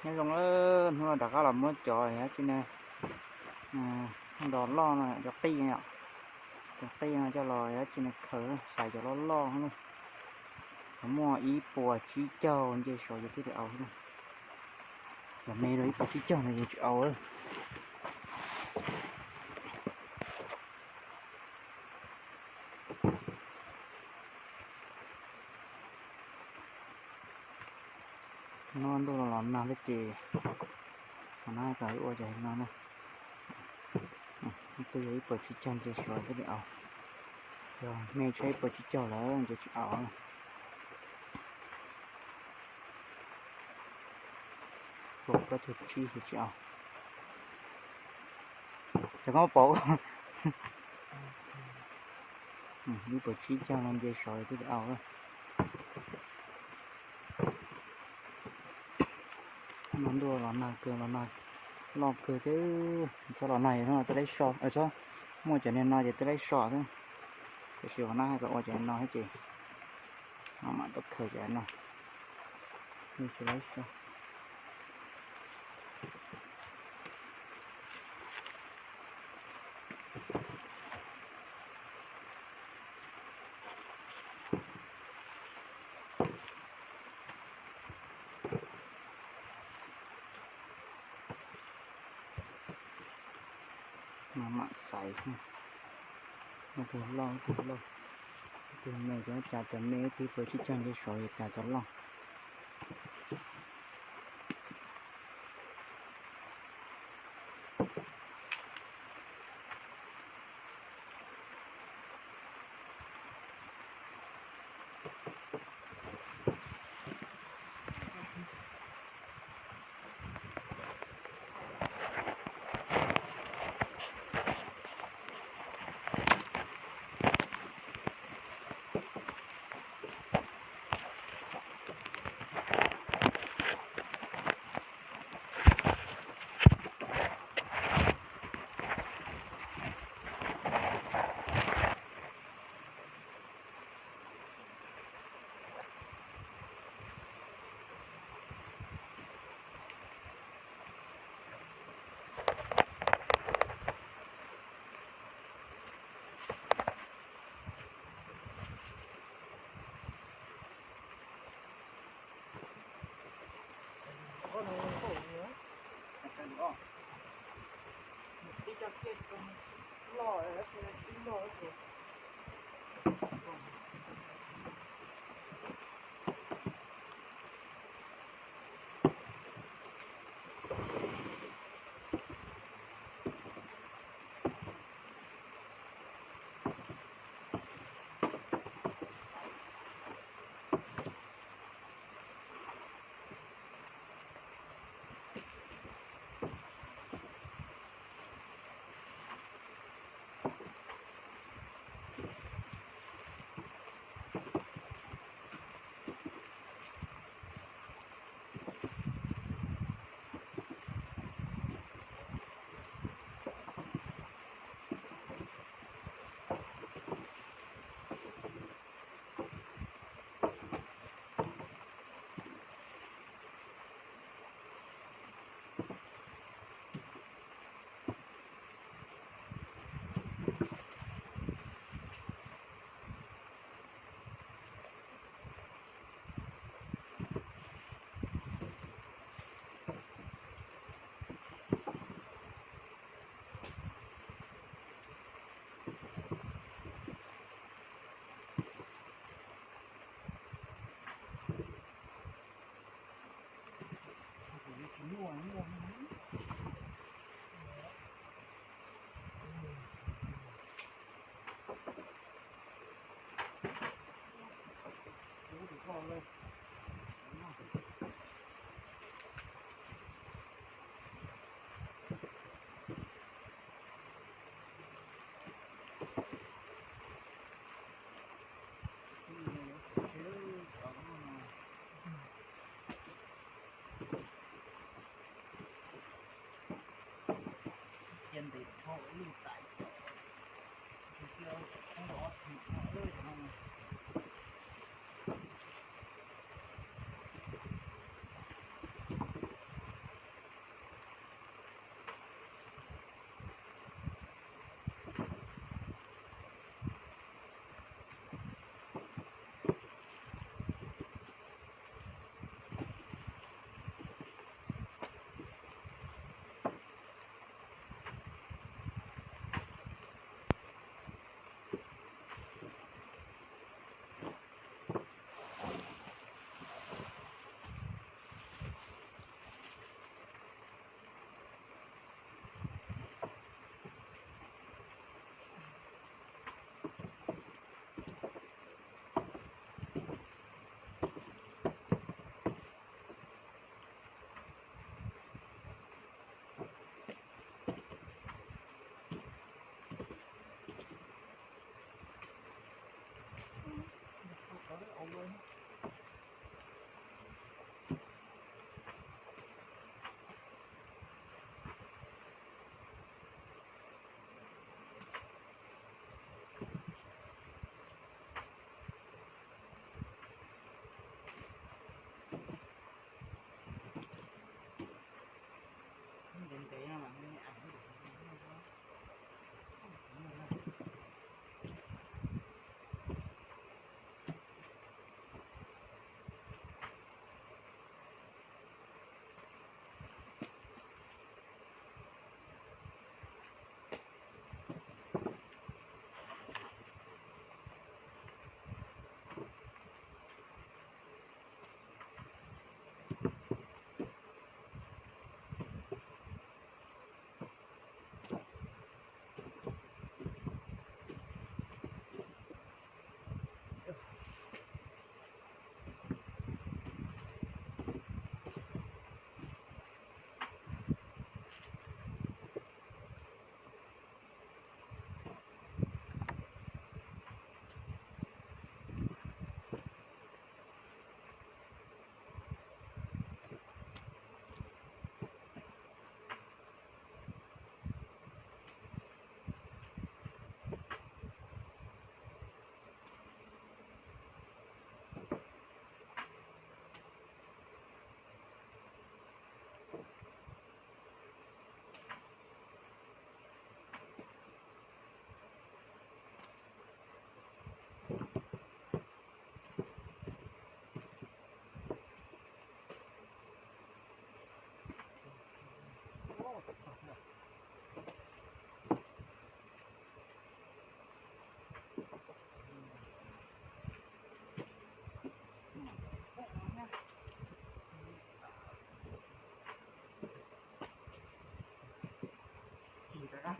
Nyob zoo, hnub no rov qab los muab cov yog tsi ne, nrog loj no, cov qij no, cov qij no coj los yog tsi ne khaws, xaiv cov loj loj no. Muaj ib puas tsib caug nce sov yus thiaj li au. Cov me rau ib puas tsib caug no yus tsis au. No ntuj los los nag thiab ces, no kom ua cov no na. Twb yog ib puas tsib caug nce sov thiaj li au. Yog me tshaj ib puas tsib caug lawm ces tsis au. Puas plaub caug tsib ces tsis au. Cov koj pom, ib puas tsib caug no nce sov thiaj li au. No ntuj los nag kawg, los nag loj kawg thiab. Txhob los nag, txhob laib so, txhob muaj cov niag no ces twb laib so xwb. Tiam sis ua nab hais kom ua cov no thiab ces no mam tuaj khaws cov no, tsis laib so. No mam xaiv, ib tug loj ib tug loj, ib tug me, cov cas cov me ib tug puas tsib caug nce sov yus cas cov loj. Cia ntev dhau lwj tais, cia thoob rau ob tug no.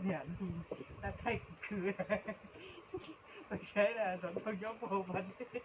Niam, thaij khwv, saib xov tooj nyob puag pas dej.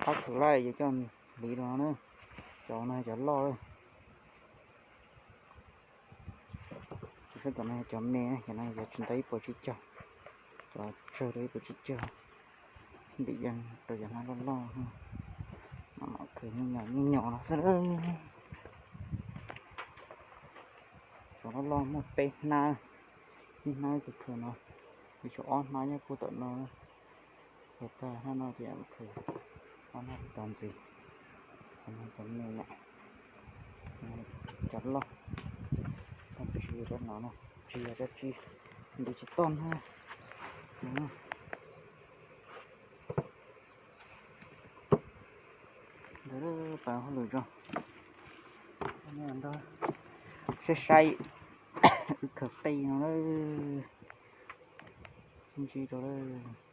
Qab khwv laij yuav coj hliv rau no na. Cov no cov loj lawm. Cov no cov me, cov no cov tsis tau ib puas tsib caug, cov tsawg rau ib puas tsib caug. Ntim yees rau cov hnab loj loj, khwv nyuj nyom nyuj nyom no xwb. Cov loj loj muaj peb hnab, ib hnab tus khwv no, tshuav ob hnab nyob puag tom no. Khwv tag hnab no ces khwv ob hnab tag ntxiv. Cov me no, cov loj, tsis yog cov no, tsis yog cov tsis, ntim tsis tau hnab. Ntawd pas hauj lwm zoo, saib saib wb khaws pej no lawm, sib ntsib rau lawm.